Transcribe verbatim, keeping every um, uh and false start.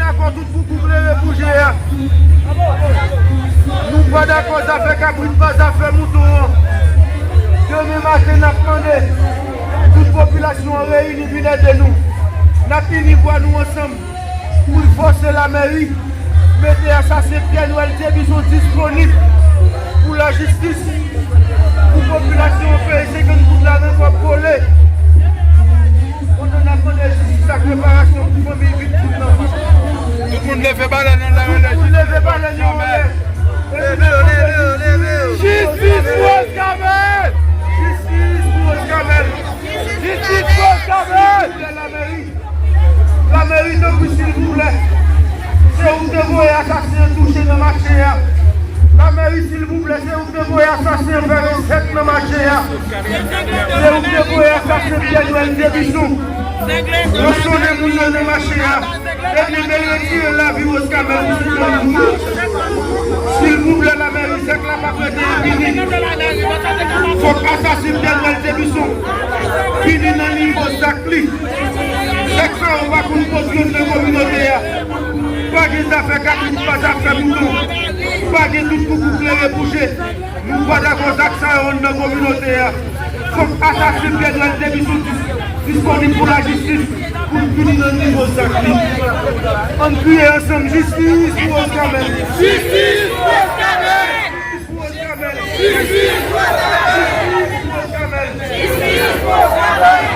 Dakò, tout bouk ou klere pou je a. Nou pa dakò zafè kabrit pa zafè mouton an. Demen maten, n ap mande tout popilasyon an reyini vin ede nou. N ap ini vwa nou ansanm pou n fòse lamèri mete asasen Pyè Nwèl Dye Bison disponib pou lajistis, pou popilasyon an peye senkant goud la nan kòb kole. Pandan n ap mande jistis ak reparasyon pou fanmi viktim nan. Tout moun leve balèn nan lè. Tout moun leve balèn nan lè. Leve yo, leve yo, leve yo. Jistis pou Rose Carmel! Jistis pou Rose Carmel! Jistis pou Rose Carmel! Lamèri, tanpri, silvouplè. Se ou ki te voye asasen an touche nan mache a. Lamèri, silvouplè, se ou ki te voye asasen an fè resèt nan mache a. Se ou ki te voye asasen Pyè Nwèl Dye Bison ransonnen moun nan nan mache a. Ebyen, men retire lavi Rose Carmel pou sou kò nou. Silvouplè, lamèri, zèk la p ap rete enpini. Fòk asasen Pyè Nwèl Dye Bison pini nan nivo zak li. Zèk sa yo pa konn pot youn nan kominote a. Pa gen zafè kabrit, pa zafè mouton. Pa gen tout bouk ou klere pou je. Nou pa dakò zak sa yo anndan kominote a. Fòk asasen Pyè Nwèl Dye Bison dis-, disponib pou lajistis pou l pini nan nivo zak li. Ann kriye ansanm, jistis pou Rose Carmel! Jistis pou Rose Carmel! Jistis pou Rose Carmel! Jistis pou Rose Carmel!